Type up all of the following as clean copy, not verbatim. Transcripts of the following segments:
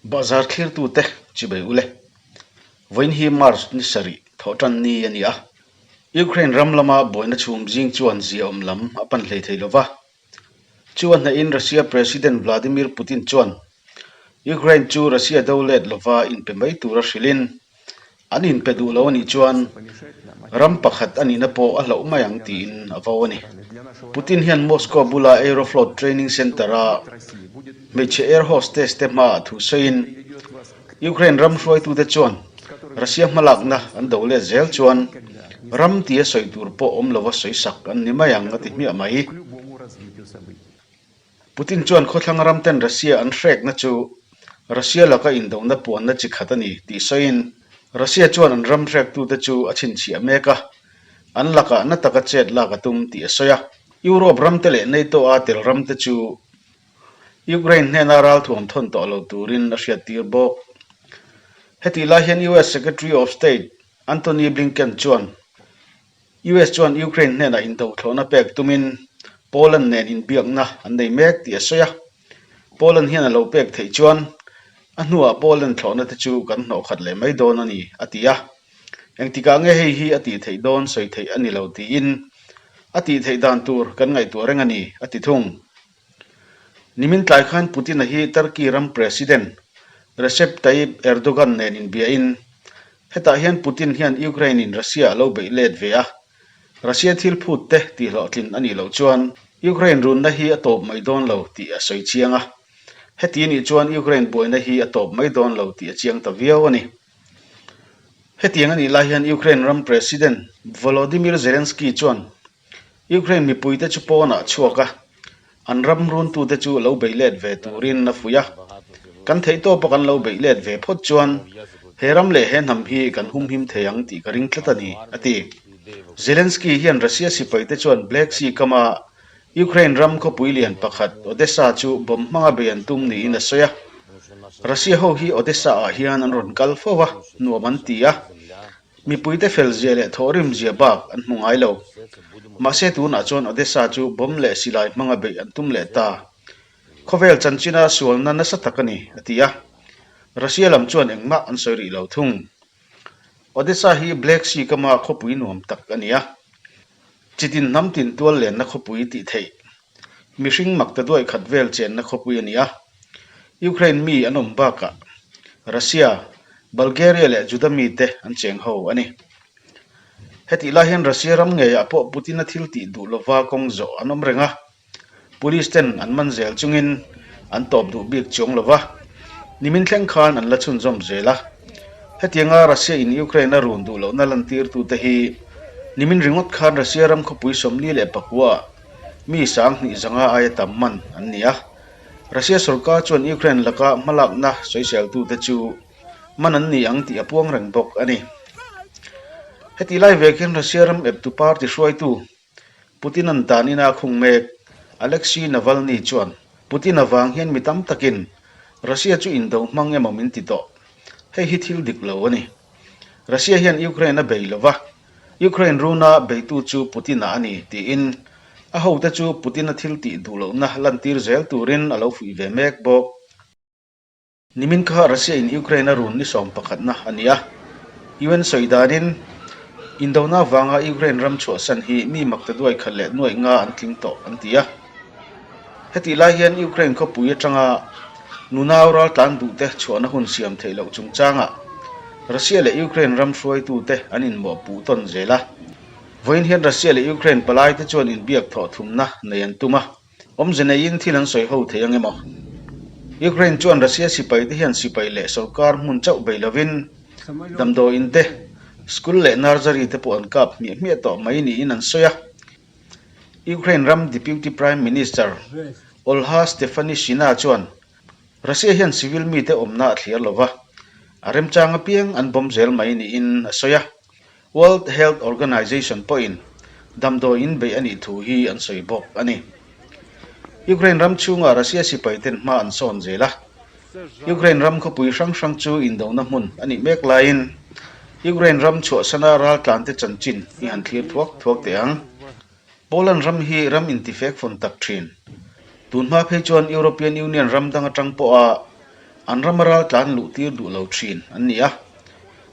Bahzar thlirtute chibei ule. Vawiin hi March ni sarih thawhtan ni a ni a. Ukraine ram lama buaina chhum zing chuan ziaawm lam a pan hlei thei lova. Chu a hnahin Russia President Vladimir Putin chuan Ukraine chu Russia do let lova inpe mai tura hrilhin An inpe duh lo a nih chuan ram pakhat a nihna pawh a hlauh mai ang tiin a vo a ni. Putin hian Moscow bula Aeroflot Training Center-a hmeichhe air hostess te hmaah thu sawiin, Ukraine ram hruaitute chuan Russia hmalakna an do let zel chuan ram tia sawi tur pawh awm lova sawisak an ni mai ang a ti hmiah mai. Putin chuan khawthlang ram ten Russia an hrekna chu Russia laka indona puanna chi khat a ni tih sawiin Russia chuan an ram hrektute chu a chhinchhiah mek a, an lakah na taka chet lak a tum tih a sawi a. Europe ramte leh NATO-a tel ramte chu Ukraine hnena ralthuam thawn tawh lo turin a hriattir bawk. Hetih lai hian US Secretary of State Antony Blinken chuan US chuan Ukraine hnenah indothlawhna pek tumin Poland nen inbiakna an nei mek tih a sawi a. Poland hian a lo pek theih chuan a hnuah Poland thlawhna te chu kan hnawhkhat leh mai dawn a ni, a ti a. Engtikah nge hei hi a tih theih dawn sawi theih a ni lo tiin a tih theih dan tur kan ngaihtuah reng a ni, a ti thung. Nimin tlai khan Putin-a hi Turkey ram President Recep Tayyip Erdogan nen inbiahin Hetah hian Putin hian Ukraine-in Russia a lo beih let ve a, Russia thil phut te tihhlawhtlin a nih loh chuan Ukraine runna hi a tawp mai dawn lo tih a sawi chiang a. Heti nih chuan Ukraine buaina hi a tawp mai dawn lo tih a chiang ta viau a ni. Hetiang a nih lai hian Ukraine ram President Volodymyr Zelensky chuan Ukraine mipuite chu pawnah a chhuak a, an ram runtute chu lo beih let ve turin a fuih a. Kan theihtawpa kan lo beih let ve phawt chuan he ram leh he hnam hi kan humhim thei ang tih ka ring tlat a ni, a ti. Zelensky hian Russia sipaite chuan Black Sea kama Ukraine ram khawpui lian pakhat Odessa chu bomb hmanga bei an tum niin a sawi a. Russia ho hi Odessa-ah hian an rawn kal fo va, nuam an ti a. Mipuite fel zia leh thawhrim zia bak an hmu ngai lo. Mahse tunah chuan Odessa chu bomb leh silai hmanga beih an tum leh ta. Khawvel chanchina sualna nasa tak a ni, a ti a. Russia lam chuan engmah an sawi rih lo thung. Odessa hi Black Sea kama khawpui nuam tak a ni a. Chitin hnam tin tual lenna khawpui tih theih. Mihring mak ta duai khat vel chenna khawpui a ni a. Ukraine mi an awm bakah Russia, Bulgaria leh Juda mite an cheng ho a ni. Hetih lai hian Russia ram ngeiah pawh Putin-a thil tih duh lova kawng zawh an awm reng a. Police ten an man zel chungin an tawp duh bik chuang lova, nimin thleng khan an la chhunzawm zel a. Hetianga Russia in Ukraine a run duh lohna lantirtute hi nimin ringawt khan Russia ram khawpui 44 ah mi 2000 zanga aia tam man an ni a. Russia sorkar chuan Ukraine laka hmalakna sawiseltute chu man an ni ang tih a puang reng bawk a ni. Hetih lai vek hian Russia ram eptu party hruaitu Putin-a'n dan ina a khung mek. Alexei Navalny chuan, Putin avang hian mi tam takin Russia chu indo hmang emaw min ti tawh. Hei hi thil dik lo a ni. Russia hian Ukraine a bei lo va, Ukraine runa beitu chu Putin-a a ni, tiin a hote chu Putin-a thil tih duh lohna lantir zel turin a lo fuih ve mek bawk. Nimin kha Russia in Ukraine a run ni 11na a ni a. UN sawi danin indona avanga Ukraine ram chhuahsan hi mi makta duai khat leh nuaih nga an tling tawh an ti a. Hetih lai hian Ukraine khawpui atanga nunau raltlan duhte chhuahna hun siam theih loh chungchangah Russia leh Ukraine ram hruaitute an inmawhpuh tawn zel a. Vawiin hian Russia leh Ukraine palaite chuan inbiak thawh thumna nei an tum a. Awmze neiin thil an sawi ho thei ang emaw? Ukraine chuan Russia sipai te hian sipai leh sorkar hmun chauh bei lovin damdawiin te, school leh nursery te pawh an kap hmiah hmiah tawh mai niin an sawi a. Ukraine ram Deputy Prime Minister Olha Stefanishyna chuan Russia hian civil mite awmna a thliar lova, a remchang apiang an bomb zel mai niin a sawi a. World Health Organization pawhin damdawi in beih a nih thu hi an sawi bawk a ni. Ukraine ram chhungah Russia sipai ten hma an sawn zel a. Ukraine ram khawpui hrang hrang chu indona hmun a nih mek laiin Ukraine ram chhuahsana raltlante chanchin i han thlir thuak thuak teh ang. Poland ram hi ram intifek fawn tak thin. Tun hma phei chuan European Union ram dang atang pawha. An rama raltlan luh tir duh lo thin an ni a.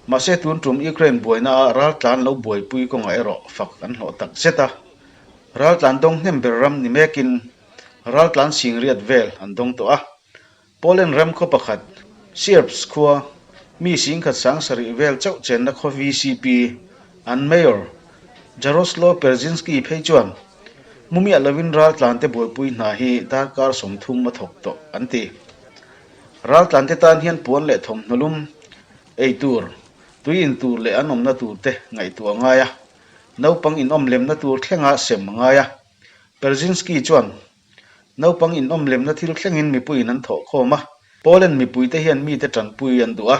Mahse tun tum Ukraine buaina ah raltlan lo buaipui kawngah erawh fak an hlawh tak zet a. Raltlan dawng hnem ber ram ni mekin raltlan singriat vel an dawng tawh a. Poland ram khaw pakhat, Sierps khua, mi singkhat sang sarih vel chauh chenna khaw VCP, an Mayor, Jaroslaw Perzinski phei chuan mu miah lovin raltlante buaipui hna hi darkar 30 a thawk tawh an ti. Raltlante tan hian puan leh thawmhnaw lum, ei tur, tui in tur leh an awmna tur te ngaihtuah a ngai a, naupang inawm lemna tur thlenga sem a ngai a. Perzinski chuan Naupang inawm lemna thil thlengin mipuiin an thawh khawm a, Poland mipuite hian mite tanpui an duh a,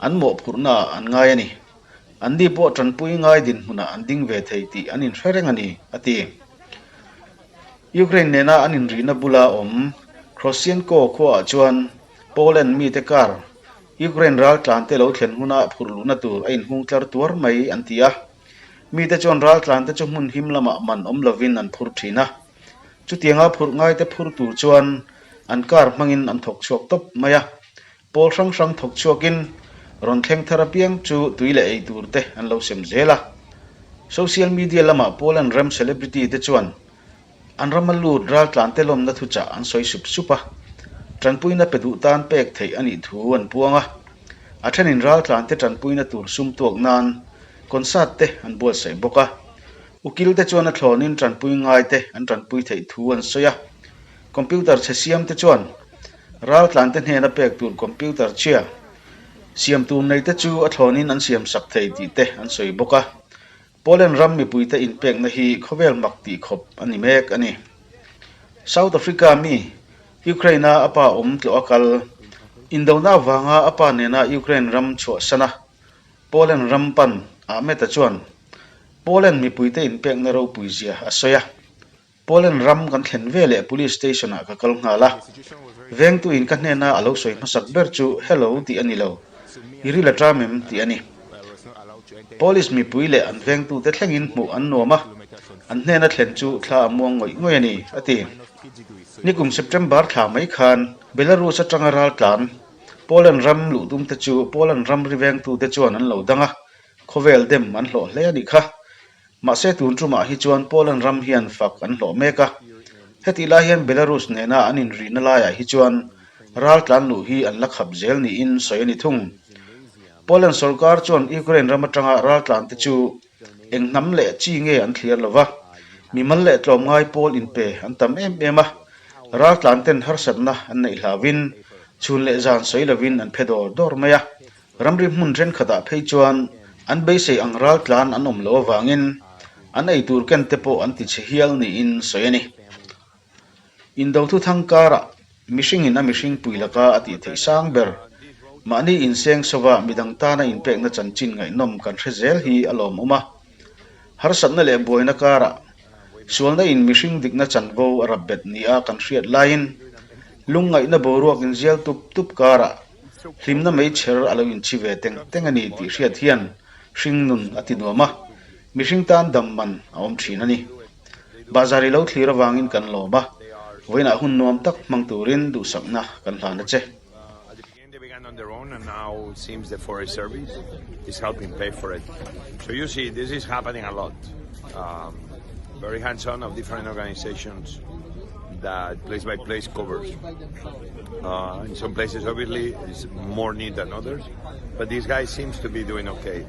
an mawhphurhna ah an ngai a ni. Anni pawh tanpui ngai dinhmunah an ding ve thei tih an inhre reng a ni, a ti. Ukraine nena an inrihna bula awm Kroscienko khuaah chuan Poland mite kar Ukraine raltlante lo thlen huna phurh luhna tur a inhung tlar tuar mai an ti a. Mite chuan raltlante chu hmun him lamah man awm lovin an phur thin a. Chutianga phurh ngaite phur tur chuan an car hmangin an thawk chhuak tawp mai a. Pawl hrang hrang thawk chhuakin rawn thleng thar apiang chu tui leh ei tur te an lo sem zel a. Social media lamah Poland ram celebrity te chuan An rama lut raltlante lawmna thuchah an sawi sup sup a, tanpuina pe duh tan pek theih a nih thu an puang a. A thenin raltlante tanpuina tur sum tuak nan concert te an buatsaih bawk a. Ukil te chuan a thlawnin tanpui ngai te an tanpui theih thu an sawi a. Computer chhe siam te chuan raltlante hnena pek tur computer chhia siam tur nei te chu a thlawnin an siamsak thei tih te an sawi bawk a. Poland ram mipuite inpekna hi khawvel mak tih khawp a ni mek a ni. South Africa mi Ukraine-a a pa awm tlawh a kal. Indona avanga a pa nena Ukraine ram chhuahsan a, Poland ram pan Ahmed-a chuan Poland mipuite inpekna ropui zia a sawi a. Poland ram kan thlen ve leh Police Station ah ka kal nghal a, vengtuin ka hnena a lo sawi hmasak ber chu Hello tih a ni lo, i ril a ṭam em tih a ni. Police mipui leh an vengtute thlengin hmuh an nuam a, an hnena thlen chu thla a muang ngawih ngawih a ni, a ti. Nikum September thla mai khan Belarus atanga raltlan Poland ram luh tumte chu Poland ramri vengtute chuan an lo dang a, khawvel dem an hlawh hle a nih kha. Mahse tun tumah hi chuan Poland ram hian fak an hlawh mek a. Hetih lai hian Belarus nena an inrihna laiah hi chuan raltlan luh hi an la khap zel niin sawi a ni thung. Poland sorkar chuan Ukraine ram atanga raltlante chu eng hnam leh chi nge an thliar lo va, mimal leh tlawmngai pawl inpe an tam em em a, raltlanten harsatna an neih hlauhin chhun leh zan sawi lovin an phe dawr dawr mai a. Ramri hmun thenkhatah phei chuan an beisei ang raltlan an awm loh avangin an eitur ken te pawh an ti chhe hial niin sawi a ni. Indo thuthang karah mihringin a mihring pui laka a tih theih sang ber, mahni inseng sova midang tana inpekna chanchin ngaihnawm kan hre zel hi a lawmawm a. Harsatna leh buaina karah sualna in mihring dikna chanvo a rap bet nia kan hriat laiin lungngaihna boruak inzial tup tup karah Hlimna meichher a lo inchhi ve teng teng a ni tih hriat hian hring nun a ti nuam a, mihring tan dam man a awm thin a ni. Bahzar i lo thlir avangin kan lawm a, vawiinah hun nuam tak hmang turin duhsakna kan hlan a che. That place by place covers. Uh, in some places, obviously, is more need than others, but this guy seems to be doing okay.